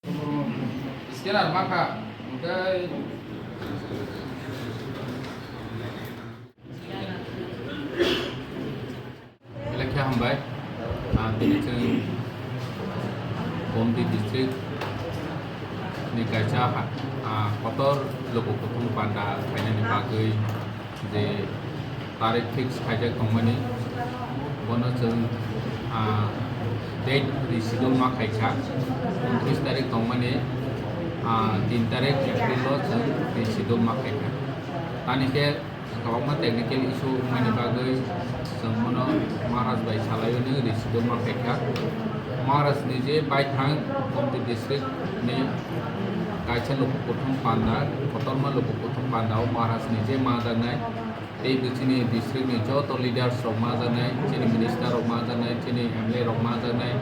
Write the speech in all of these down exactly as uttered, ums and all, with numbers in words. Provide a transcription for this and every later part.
Scanner ma kha, hwnkhe belai khe hambai. Ah, tini chwng Gomti district ni kaisa ha-, ah, kotor luku kuthum panda khainani bagwi je tarik fix khaijak tongmani, bono chwng, ah, date risido ma khaikha, untris tarik tongmani, ah, tin tarik April o chwng risido ma khaikha. Tani khe kwbangma technical issue wngmani bagwi chwng bono Maharaj bai salaiwi risido ma khaikha. Maharaj ni je baithang Gomti district ni kaisa luku kuthum panda, kotorma luku kuthum panda o Maharaj ni je majaknai, tei bo chini district ni joto leaders rok majaknai, chini minister rok majaknai, chini M L A rok majaknai,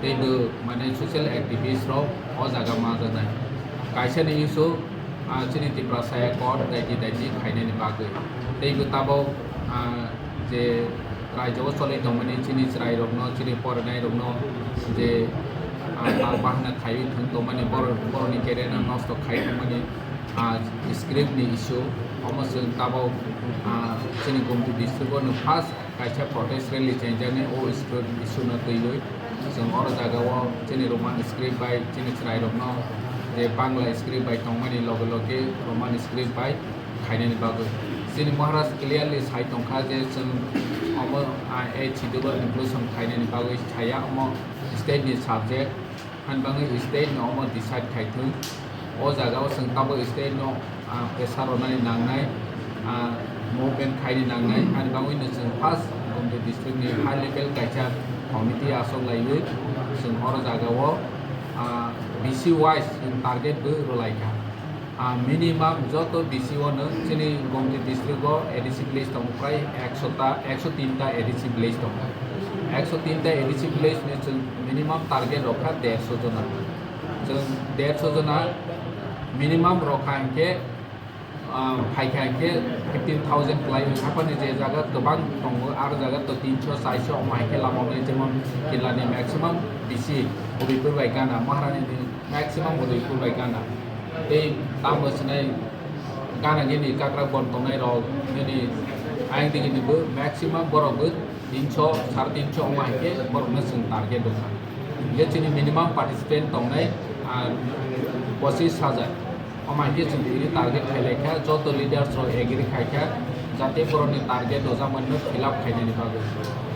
tei bo mane social activist rok o jaga majaknai. Kaisa ni issue, ah, chini Tiprasa Accord daiti daiti khainani bagwi. Tei bo tabok, ah, je raijao choli tongmani chini chwrai rokno, chini porinai rokno je, ah, tal bahana khaiwi thwng tongmani, borok, borokni career no nosto khai tongmani, ah, script ni issue, omo chwng tabok, ah, chini Gomti district o no first kaisa protest rally chengjani o script issue no twiwi. Chwng oro jaga o chini Roman script bai chini chwrai rokno je Bangla script bai tongmani loge loge Roman script bai khainani bagwi. Chini Maharaj clearly sai tongkha je chwng omo, ah, a schedule o inclusion khainani bagwi saya omo state ni subject. Hani bagwi state no omo decide khai thung. O jaga o chwng tabuk state no, ah, pressure rwnani nangnai, ah, movement khaini nangnai. Hani bagwi no chwng first Gomti district ni high level kaisa committee asok laiwi chwng oro jaga o, ah, B C wise chwng target bo rwlaikha. Ah, minimum joto B C o no chini Gomti district o A D C village tongo prai ekso ta, ekso tin ta A D C village tongo. Ekso tin ta A D C village ni chwng minimum target rokha derso jona. Chwng derso jona minimum rokha hinkhe, ah, phaikha hinkhe fifteen thousand kwlai. Haphani je jaga kwbang tongo, aro jaga to tinso, charso omo hinkhe lama wngnai, jemon Killa ni maximum B C Udaipur bai gana, Maharani ni maximum Udaipur bai gana. Tei tamo sinai gana gini kakra bon tongnai rok, nini ayang digi ni bo maximum borok bo tinso, sare tinso omo hai khe borok no chwng target rwkha. Hinkhe chini minimum participant tongnai, ah, pochis hajar. Omo hai khe chwng tini target khai laikha, joto leaders rok agree khaikha, jate borokni target rwjakmani no fill up khainani bagwi.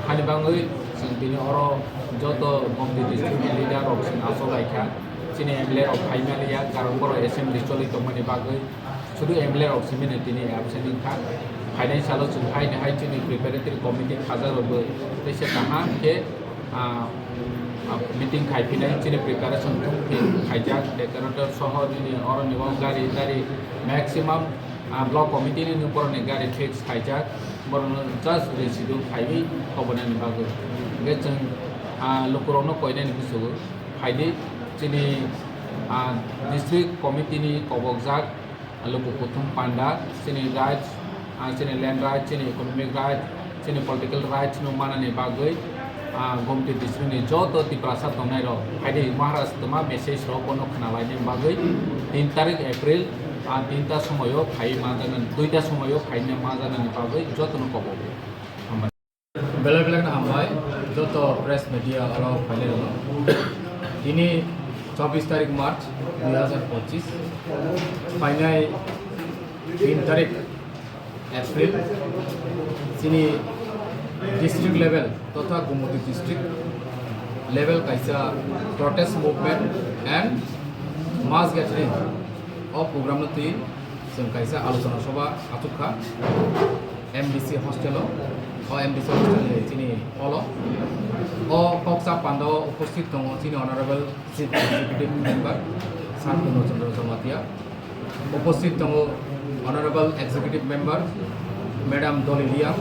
Hani bagwi chwng tini oro joto Gomti district ni leader rok chwng achuk laikha. Chini M L A rok phai maliya, karon borok assembly choli tongmani bagwi. Sudu M L A rok simi no tini absent wngkha. Phainai salo chwng haino hai chini preparatory committee khajak rokbo teisa kaham khe, ah, ah, meeting khai phinai chini preparation thung phi khaijak, decorator soho nini oroni o gari tari maximum, ah, block committee ni borokni gari fix khaijak, borokno just reschedule khaiwi thobonani bagwi. Hwnkhe chwng, ah, lukurokno koinani bwswgo phaidi chini, ah, district committee ni kobokjak luku kuthum panda, chini rights, ah, chini land rights, chini economic rights, chini political rights no manani bagwi, ah, Gomti district ni joto Tiprasa tongnai rok, phaidi Maharaj toma message rok bono khna laini bagwi tin tarik April, ah, tinta somoyo phai manjaknani, duita somoyo phaina manjaknani bagwi jotono kobo. Belai belai no hambai joto press media oro phainai rokno. Tini chobbish tarik March dui hazar pochis, phainai tin tarik April chini district level totha Gumoti district level kaisa protest movement and mass gathering o program no twi chwng kaisa alochona sabha achukha M D C hostel o, o M D C hostel ni chini hall o. O koksa panda o uposthit tongo chini honorable Chief Executive Member Santu Nochandra Jamatia, uposthit tongo Honorable Executive Member Madam Dolly Riang,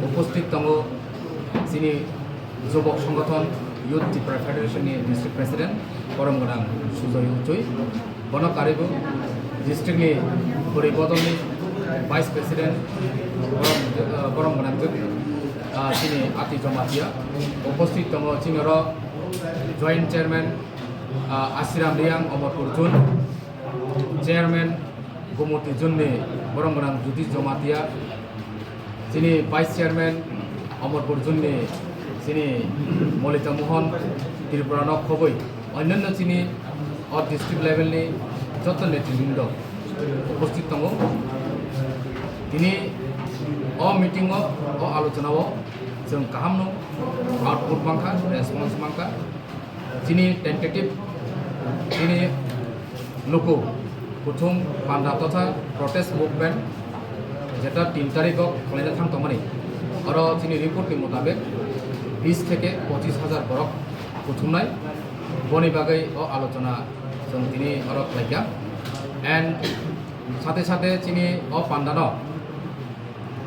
uposthit tongo chini Jubok Songothon Youth Tipra Federation ni District President Borom Gwnang Sujoy Uchui, bono karwi bo district ni Bwrwi Bodol ni Vice President Borom, Borom Gwnang, ah, chini Ati Jamatia, uposthit tongo chini oro Joint Chairman Ah, Asiram Riang, Omorpur Zone, Chairman Gumoti Zone ni borok gwnang Jyoti Jamatia, chini Vice Chairman Omorpur Zone ni chini Molita Mohan, Tripura no khoboi onnanno chini o district level ni joto netribrundo uposthit tongo. Tini o meeting o, o alochona o chwng kaham no output mankha, response mankha. Chini tentative, chini luku kuthum panda totha protest movement jeta tin tarikh o khwlaina thang tongmani, oro chini report ni mutabek bis theke pochis hajar borok kuthumnai. Boni bagwi o alochona chwng tini oro khlaikha. And sate sate chini o pandano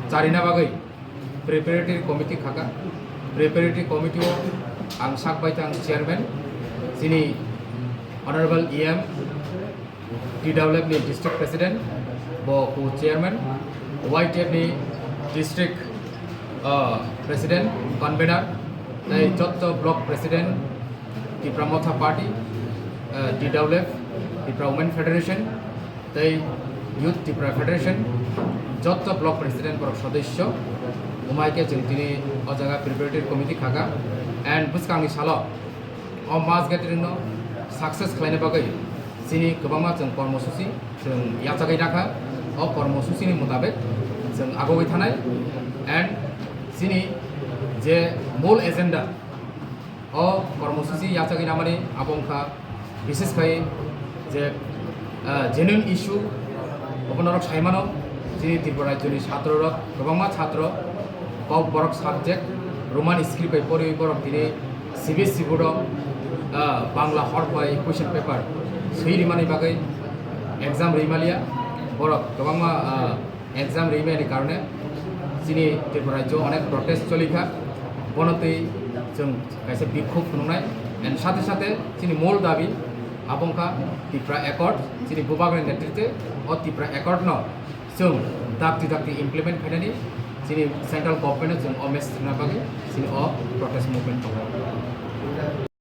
charina bagwi preparatory committee khaka. Preparatory committee o ang sak bai thang chairman, chini Honorable E M, T W F ni district president, bo co chairman, Y T F ni district, uh, president, convener, tei jotto block president, Tipra Motha Party, uh, T W F, Tipra Women Federation, tei Youth Tipra Federation, jotto block president borok sodosyo, umai khe chwng tini o jaga preparatory committee khaka, and bwskangni salo o mass gathering no success khlaina bagwi chini kwbangma chwng kormosuchi chwng yachagwi rakha. O kormosuchini mutabek chwng agogwi thanai, and chini je mol agenda o kormosuchi yachagwi namani abo wngkha, bises khai je, ah, genuine issue, obo norok sai mano, chini Tripura rajyoni chhatro rok, kwbangma chhatro, kok borok subject, Roman script bai poriwi borok tini C B S E board o, ah, Bangla hork bai question paper swi rimani bagwi exam rimaliya, borok kwbangma, ah, exam rimani karone chini Tripura rajyo onek protest cholikha, bono twi chwng kaisa bikhub phunuknai, and sate sate chini mol dabi abo wngkha Tipra Accord, chini bubagni netritwe o Tipra Accord no chwng dakti dakti implement khainani chini central government no chwng o message rwna bagwi chini o protest movement tongo.